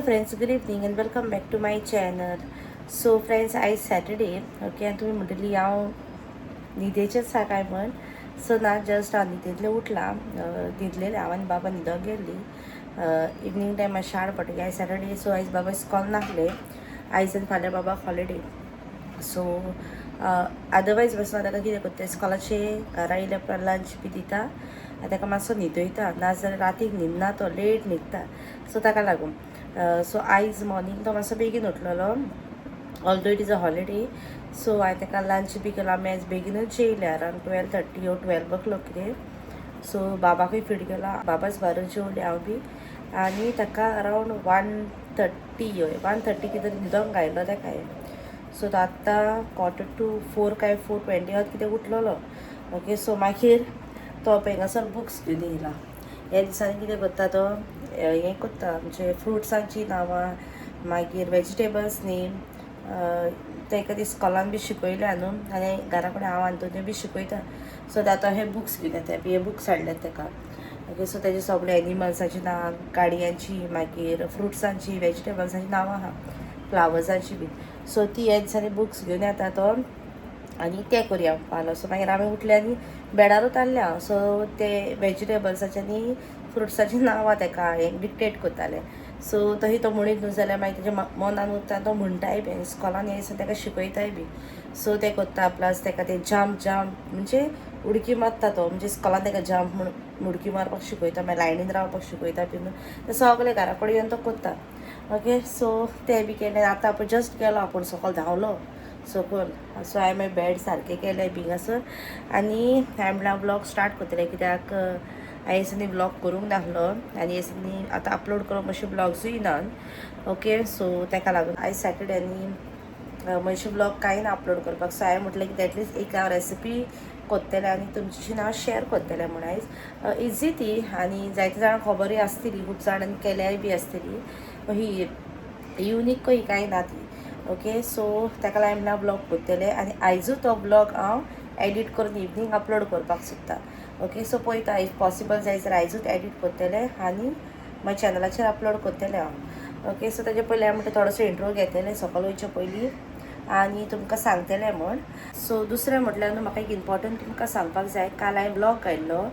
Friends, good evening and welcome back to my channel. So friends, आयज Saturday, okay. आनी तुमी म्हणटली हांव न्हिदेचेच आसा काय म्हण. सो ना, जस्ट हांव न्हिदेंतलें उठलां. न्हिदलेलें हांव आनी बाबा न्हिदोंक गेल्ली. इवनींग टायम मातशें आड पडटकीर, आयज सॅटर्डे, सो आयज बाबा इस्कॉल नासलें. आयज आनी फाल्यां बाबाक हॉलिडे. सो अदरवायज बसून ताका कितें करता, इस्कॉलाचे घरा येयल्या उपरांत लंच बी दिता आनी ताका मातसो न्हिदयता. नाजाल्यार रातीक न्हिदना, तो लेट न्हिदता. सो ताका लागून सो आयज मॉर्निंग तो मातसो बेगीन उठलेलो, although it is a holiday. So हांवें ताका लंच बी केलो. आमी आयज बेगीनूच जेयले, around 12:30 or 12 o'clock कितें. सो बाबाकूय फीड केलो, बाबाच बारा जेवले, हांव बी. आनी ताका अरावंड 1:30, हय, 1:30 कितें तरी न्हिदोंक घायलो ताका हांवें. सो तो आत्तां 3:45 काय 4:20 कितें उठलेलो. ओके, सो मागीर तो पळय हांगासर बुक्स घेवन येयला. ह्या दिसांनी कितें करता तो, हें करता, म्हणजे फ्रुट्सांची नांवां, मागीर वेजिटेबल्स नेम. ताका ती स्कॉलान बी शिकयल्या न्हू, आनी घरा कडेन हांव आंतोनियो बी शिकयता. सो आतां हे बुक्स घेवन येता, हे बुक्स हाडल्यात ताका. ओके, सो तेजे सगळे एनिमल्साची नांवां, गाडयांची, मागीर फ्रुट्सांची, वेजिटेबल्सांची नांवां आहा, फ्लावर्सांची बी. सो ती ह्या दिसांनी बुक्स घेवन येता तो आनी ते करुया म्हणपालो. सो मागीर आमी उठले आनी बेडारूच आसले हांव. सो ते वेजिटेबल्साचे आनी फ्रुट्साची नांवां ताका हें डिक्टेट करताले. सो तशी तो म्हणीत न्हू जाल्यार मागीर तेज्या मनान उरता, तो म्हणटाय बी आनी इस्कॉलान हे दिसा ताका शिकयताय बी. सो ते करता. प्लस ताका ते जम्प जम्प, म्हणजे उडकी मारता तो, म्हणजे इस्कॉलान ताका जम्प म्हूण उडकी मारपाक शिकयता, मागीर लायनीन रावपाक शिकयता बी न्हू, ते सगळे घरा कडेन येवन तो करता. ओके, सो ते बी केलें. आतां आपूण जस्ट गेलो, आपूण सकयल धांवलो सकयल. सो हांवें मागीर बेड सारकें केलें बी हांगासर आनी हांवें म्हणल्यार व्लॉग स्टार्ट करतलें, कित्याक हांवें दिसांनी व्लॉग करूंक नासलो आनी दिसांनी आतां अपलोड करूंक मातशे व्लॉग्सूय नात. ओके, सो ताका लागून आयज सॅटर्डे आनी मातशे व्लॉग कांय ना अपलोड करपाक. सो हांवें म्हटलें की एटलिस्ट एक हांव रेसिपी करतलें आनी तुमच्याशी हांव शेअर करतलें म्हूण. आयज इजी ती आनी जायते जाणांक खबरूय आसतली, खूब जाणांनी केल्याय बी आसतली, ही युनीक कही कांय ना ती. ओके, सो ताका लागून म्हणल्यार व्लॉग करतलें आनी आयजूच तो व्लॉग हांव एडिट करून इवनींग अपलोड करपाक सोदता. ओके, सो पळयता, if possible जायत जाल्यार आयजूच एडिट करतलें आनी मागीर चॅनलाचेर अपलोड करतलें हांव. ओके, सो ताजे पयलीं हांव म्हणटा थोडोसो इंट्रो घेतलें सकयल वयचे पयलीं आनी तुमकां सांगतलें म्हण. सो दुसरें म्हटल्यार न्हू, म्हाका एक इम्पॉर्टंट तुमकां सांगपाक जाय. काल हांवें व्लॉग घायल्लो,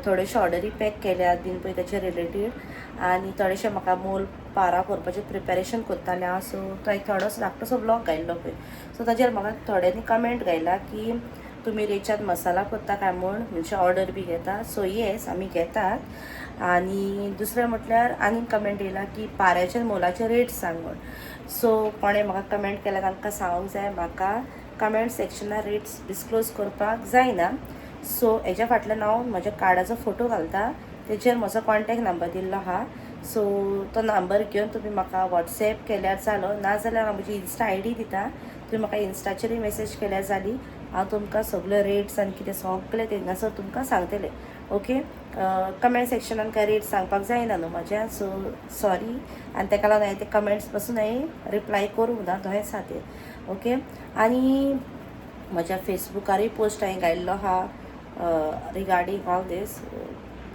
थोडेशे ऑर्डरी पॅक केल्यात बीन पळय ताचे रिलेटेड आनी थोडेशे म्हाका मोल पारा करपाचें प्रिपेरेशन करतालें हांव. सो तो एक थोडोसो धाकटोसो व्लॉग घायल्लो पळय, सो ताजेर म्हाका थोड्यांनी कमेंट घायला की तुमी रेच्यात मसाला करता काय म्हूण, म्हणजे ऑर्डर बी घेता. सो येस, आमी घेतात. आनी दुसरें म्हटल्यार आनीक कमेंट येयला की पाऱ्याचे मोलाचे रेट सांग म्हूण. सो कोणें म्हाका कमेंट केल्या तांकां सांगूंक जाय, म्हाका कमेंट सेक्शनार रेट्स डिस्क्लोज करपाक जायना. सो हेज्या फाटल्यान हांव म्हज्या कार्डाचो फोटो घालता, तेजेर म्हजो कॉन्टेक्ट नंबर दिल्लो आहा. सो तो नंबर घेवन तुमी म्हाका वॉट्सॅप केल्यार जालो, नाजाल्यार हांव म्हजी इन्स्टा आयडी दिता, तुमी म्हाका इन्स्टाचेरूय मेसेज केल्यार जाली. हांव तुमकां सगळे रेट्स आनी कितें सगळें थिंगासर तुमकां सांगतलें. ओके, कमेंट सेक्शनान काय रेट सांगपाक जायना न्हू म्हाज्या, सो सॉरी. आनी ताका लागून हांवें ते कमेंट्स पासून हांवें रिप्लाय करूंक ना, तशेंच आसा तें. ओके, आनी म्हज्या फेसबुकारूय पोस्ट हांवें घायल्लो आहा रिगार्डींग ऑल दीस,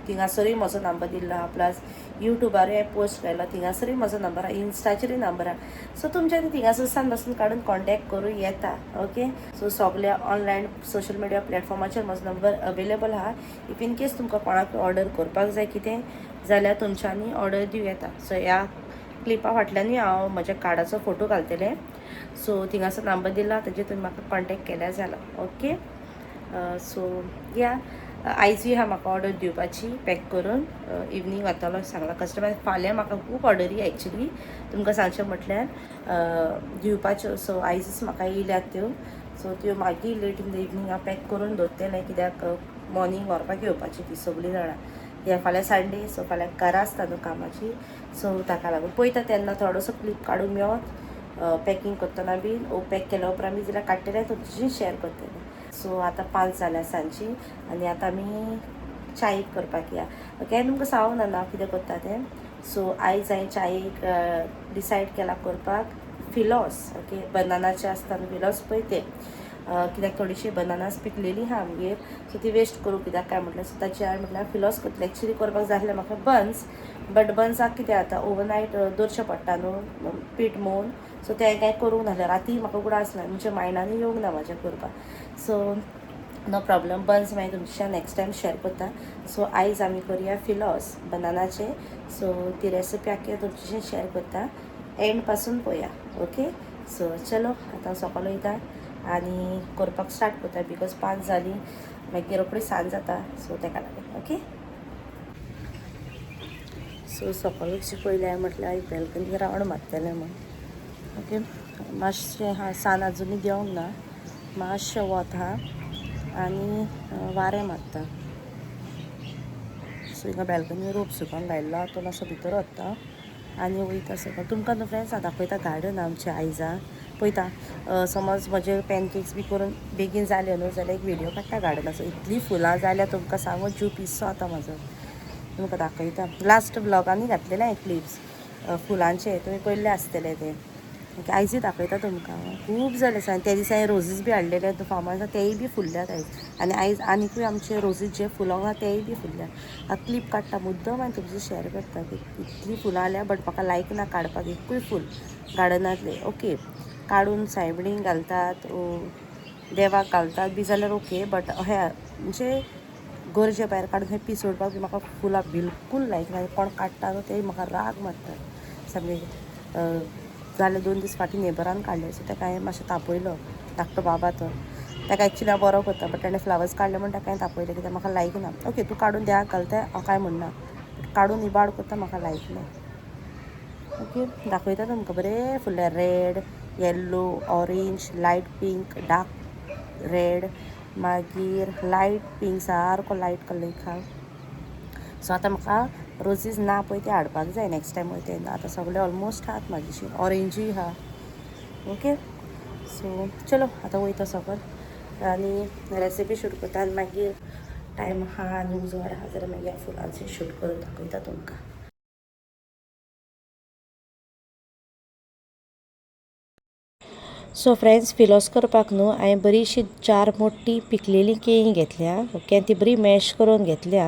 थिंगासरूय म्हजो नंबर दिल्लो आहा. प्लस युट्यूबारूय हांवें पोस्ट घायलो, थिंगासरूय म्हजो नंबर आहा, इन्स्टाचेरूय नंबर आहा. सो तुमच्यानी थिंगासर पासून काडून कॉन्टेक्ट करूं येता. ओके, सो सगल्या ऑनलायन सोशल मिडिया प्लॅटफॉर्माचेर म्हजो नंबर अवेलेबल आहा. If in case तुमकां कोणाक ऑर्डर करपाक जाय कितें जाल्यार तुमच्यांनी ऑर्डर दिवं येता. सो ह्या क्लिपा फाटल्यानूय हांव म्हज्या कार्डाचो फोटो घालतलें. सो थिंगासर नंबर दिला, तेजेर तुमी म्हाका कॉन्टेक्ट केल्यार जालो. ओके, सो या, आयजूय आहा म्हाका ऑर्डर दिवपाची पॅक करून. इवनींग वतलो सांगला कस्टमर. फाल्यां म्हाका खूब ऑर्डरी, एक्चुली तुमकां सांगचें म्हटल्यार, दिवपाच्यो. सो आयजूच म्हाका येयल्यात त्यो. सो त्यो मागीर लेट इन the evening हांव पॅक करून दवरतलें, कित्याक मॉर्निंग व्हरपाक येवपाची ती सगळीं जाणां. कित्याक फाल्यां संडे, सो फाल्यां घरा आसता न्हू कामाची. सो ताका लागून पळयता, तेन्ना थोडोसो क्लिप काडूंक मेळत पॅकींग करतना बीन ओ पॅक केल्या उपरांत बी जाल्यार काडटलें, तुमच्याशी शेअर करतलें. सो आतां 5 जाल्या सांजची आनी आतां आमी चायेक करपाक या. ओके, तुमकां सांगूंक ना हांव कितें करता तें. सो आयज हांवें चायेक डिसायड केला करपाक फिलॉस. ओके, बनानाचे आसता न्हू फिलॉस पळय ते, कित्याक थोडीशी बनानास पिकलेली आहा आमगेर, सो ती वेस्ट करूं कित्याक काय म्हटल्यार, सो ताचे हांवें म्हटल्यार फिलॉस करतलें. एक्चुली करपाक जाय आसलें म्हाका बन्स, बट बन्साक कितें जाता ओवरनायट दवरचें पडटा न्हू पीठ मोवन, सो तें कांय करूंक नासलें. राती म्हाका उगडास ना, म्हणजे मायंडानूय येवंक ना म्हाज्या करपाक. सो नो प्रॉब्लम, बन्स मागीर तुमच्या नेक्स्ट टायम शेअर करता. सो आयज आमी करुया फिलॉस बनानाचे. सो ती रेसिपी आख्खे तुमच्याशी शेअर करता, एंड पासून पळया. ओके, सो चलो आतां सकाळ वयता आनी करपाक स्टार्ट करता, because 5 जालीं मागीर रोखडी सांज जाता, सो तेका लागून. ओके, सो सकाळची पयलीं हांवें म्हटल्यार बेल्कनी रावंड मारतलें म्हूण. ओके, मातशें हा सान आजुनूय देंवंक ना, मातशें वत आहा आनी वारें मारता. सो हिंगा बेल्कनी रोप सुकोंक घायल्लो तो मातसो भितर वता आनी वयता सकयल. तुमकां न्हू फ्रेंड्स हांव दाखयता गार्डन आमचें आयजा पळयता. समज म्हजे पॅनकेक्स बी करून बेगीन जाले न्हू जाल्यार एक व्हिडियो काडटा गार्डनाचो. इतली फुलां जाल्या तुमकां सांगू, जीव पिसो आतां म्हाजो. तुमकां दाखयता लास्ट ब्लॉगांनी घातलेले हांवें क्लिप्स फुलांचे, तुमी पयल्ले आसतले ते. ओके, आयजूय दाखयता तुमकां, खूब जाले आसा. त्या दिसा हांवें रोजीस बी हाडलेले फार्मांत, तेय बी फुल्ल्यात आयज. आनी आयज आनिकूय आमचे रोजीस जे फुलां आहा तेय बी फुल्ल्यात. आतां क्लिप काडटा मुद्दम आनी तुमचे शेअर करता की इतली फुलां आल्या, बट म्हाका लायक ना काडपाक एकूय फूल गार्डनांतलें. ओके, काडून सायबिणीक घालतात, देवाक घालतात बी जाल्यार ओके, बट अहें म्हणजे गरजे भायर काडून हें पिसोडपाक बी म्हाका फुलां बिलकूल लायक ना. कोण काडटा न्हू ते म्हाका राग मारता सामकें. जालें 2 दीस फाटीं नेबरान काडले, सो ताका हांवें मातशें तापयलो, धाकटो बाबा तो, ताका एक्चुली हांव बरो करता, बट ताणें फ्लावर्स काडले म्हूण ताका हांवें तापयलें, कित्याक म्हाका लायक ना. ओके, तूं काडून देवाक घालता हांव कांय म्हणना, काडून इबाड करता म्हाका लायक ना. ओके, दाखयता तुमकां बरें फुडले red, yellow, orange, light pink, dark red, मागीर लायट पिंक, सारको लायट कलर आहा. सो आतां म्हाका रोजीस ना पळय ते हाडपाक जाय नेक्स्ट टायम वयता तेन्ना. आतां सगळे ऑलमोस्ट आहात म्हाजेशी, ऑरेंजूय आहा. ओके, सो चलो आतां वयता सकयल आनी रेसिपी शूट करता आनी मागीर टायम आहा आनी उजवाड आहा जाल्यार मागीर ह्या फुलांचे शूट करून दाखयता तुमकां. सो फ्रेंड्स, फिलॉस करपाक न्हू हांवें बरीशी 4 मोटी पिकलेली केळीं घेतल्या. ओके, ती बरी मॅश करून घेतल्या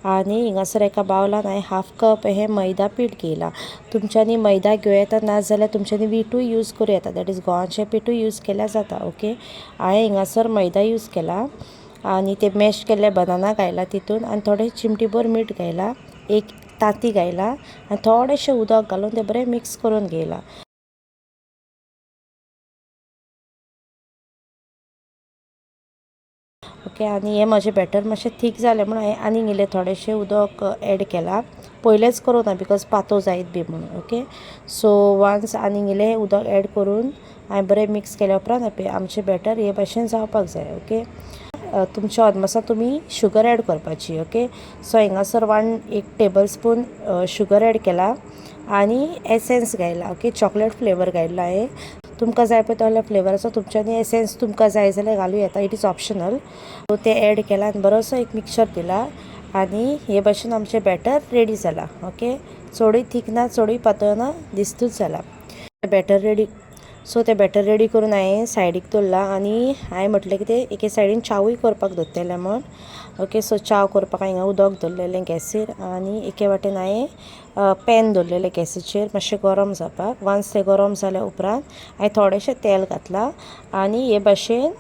आनी हिंगासर एका बावलान हांवें 1/2 कप हें मैदा पीठ घेयलां. तुमच्यांनी मैदा घेवं येता, ना जाल्यार तुमच्यांनी विटूय यूज करूं येता, that is गोवाचें पिठूय यूज केल्यार जाता. ओके, हांवें हिंगासर मैदा यूज केला आनी ते मॅश केल्ले बनाना घायला तितून आनी थोडें चिमटीभर मीठ घायलां, 1 तांती घायला आनी थोडेशें उदक घालून तें बरें मिक्स करून घेयलां. ओके, आनी हें म्हजें बॅटर मातशें थीक जालें म्हूण हांवें आनीक इल्लें थोडेशें उदक एड केलां, पयलेंच करूं ना because पातो जायत बी म्हणून. ओके, सो वन्स आनीक इल्लें उदक एड करून हांवें बरें मिक्स केल्या उपरांत आमचें बॅटर हे भाशेन जावपाक जाय. ओके, तुमच्या अदमासान तुमी शुगर एड करपाची. ओके, सो हांगासर 1 टेबल स्पून शुगर एड केला आनी एसेन्स घायला. ओके, चॉकलेट फ्लेवर घायला हांवें. तुमकां जाय पळय तसल्या फ्लेवराचो तुमच्यांनी एसेन्स तुमकां जाय जाल्यार घालूं येता, it is optional. सो तें एड केलां आनी बरोसो एक मिक्सचर दिला आनी हे भाशेन आमचें बॅटर रेडी जालां. ओके, चडूय थीक ना, चडूय पातळ ना, दिस्तूच जालां बॅटर रेडी. सो तें बॅटर रेडी करून हांवें सायडीक दवरलां आनी हांवें म्हटलें कितें एके सायडीन च्यावूय करपाक दवरतलें म्हूण. ओके, सो च्याव करपाक हांवें हिंगा उदक दवरलेलें गॅसीर आनी एके वाटेन हांवें पॅन दवरलेलें गॅसीचेर मातशें गरम जावपाक. वन्स तें गरम जाल्या उपरांत हांवें थोडेशें तेल घातलां आनी हे भाशेन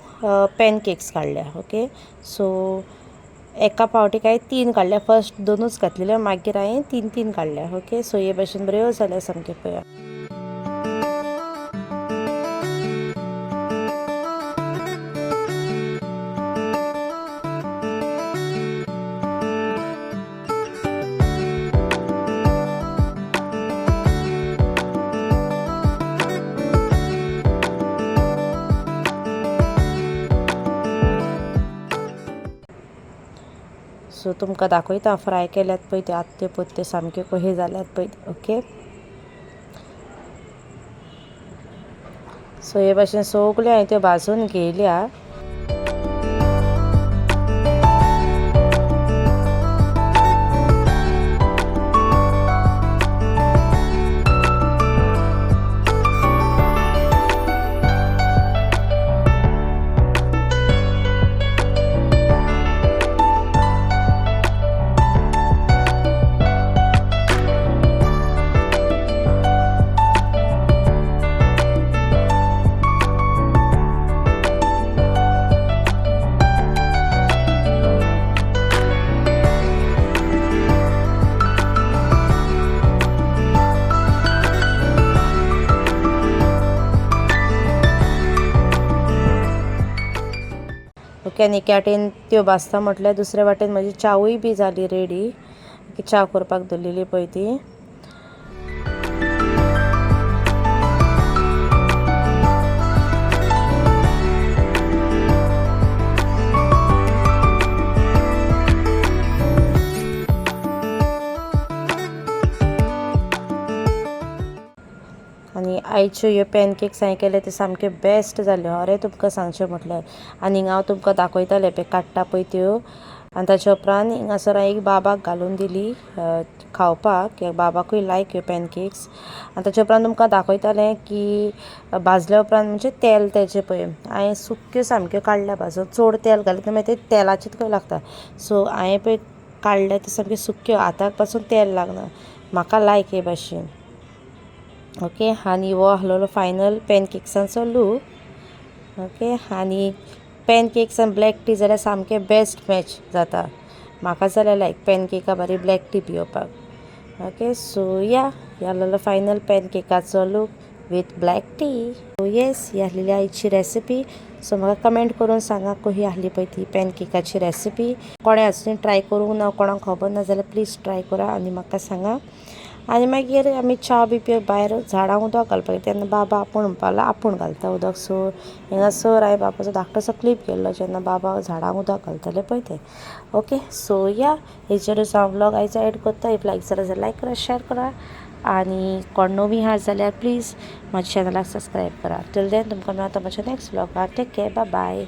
पॅनकेक्स काडल्या. ओके, सो एका फावटी काय 3 काडल्या, फर्स्ट 2च घातलेले, मागीर हांवें 3 काडल्या. ओके, सो हे भाशेन बऱ्यो जाल्या सामक्यो पळया. सो तुमकां दाखयता फ्राय केल्यात पळय ते आत्ते पत्ते सामके कशे जाल्यात पळय. ओके, सो हे भाशेन सगल्यो हांवें त्यो भाजून घेयल्या. ओके, आनी एके वाटेन त्यो भाजता म्हटल्यार दुसरे वाटेन म्हजी च्यावूय बी जाली रेडी. च्या करपाक दवरलेली पळय ती. आनी आयच्यो ह्यो पॅनकेक्स हांवें केले ते सामके बेस्ट जाल्यो. अरे तुमकां सांगचें म्हटल्यार. आनी हांव तुमकां दाखयतालें पळय काडटा पळय त्यो. आनी ताच्या उपरांत हिंगासर हांवें एक बाबाक घालून दिली खावपाक. बाबाकूय लायक ह्यो पॅनकेक्स. आनी ताच्या उपरांत तुमकां दाखयतालें की भाजल्या उपरांत म्हणजे तेल तेजें पळय हांवें सुक्यो सामक्यो काडल्या भाजून. चड तेल घालें मागीर तें तेलाचें तुका लागता. सो हांवें पळय काडल्या त्यो सामक्यो सुक्यो, हाताक पासून तेल लागना. म्हाका लायक हे भाशेन. ओके, आनी हो आसलेलो फायनल पॅनकेक्सांचो लूक. ओके, आनी पॅनकेक्स आनी ब्लॅक टी जाल्यार सामकें बेस्ट मॅच जाता. म्हाका जाल्यार लायक पॅनकेका बरी ब्लॅक टी पिवपाक. ओके, सो या हे आसलेलो फायनल पॅनकेकाचो look with black tea. So yes, ही आसलेली आयची रेसिपी. सो म्हाका कमेंट करून सांगा कशी आसली पळय ती पॅनकेकाची रेसिपी. कोणें अजून ट्राय करूंक ना, कोणाक खबर ना जाल्यार प्लीज ट्राय करा आनी म्हाका सांगा. आनी मागीर आमी च्या बी पिवन भायर झाडांक उदक घालपाक तेन्ना बाबा आपूण म्हणपाक लागलो आपूण घालता उदक. सो हिंगासर हांवें बाबाचो धाकटोसो क्लीप केल्लो जेन्ना बाबा झाडांक उदक घालताले पळय तें. ओके, सो या हेचेरूच हांव व्लॉग आयज एड करता. If लायक जाल्यार लायक करा, शेअर करा. आनी कोण नवी आसा जाल्यार प्लीज म्हज्या चॅनलाक सबस्क्रायब करा. टिल then तुमकां मेळता म्हज्या नेक्स्ट व्लॉगाक. टेक केर, बाय बाय.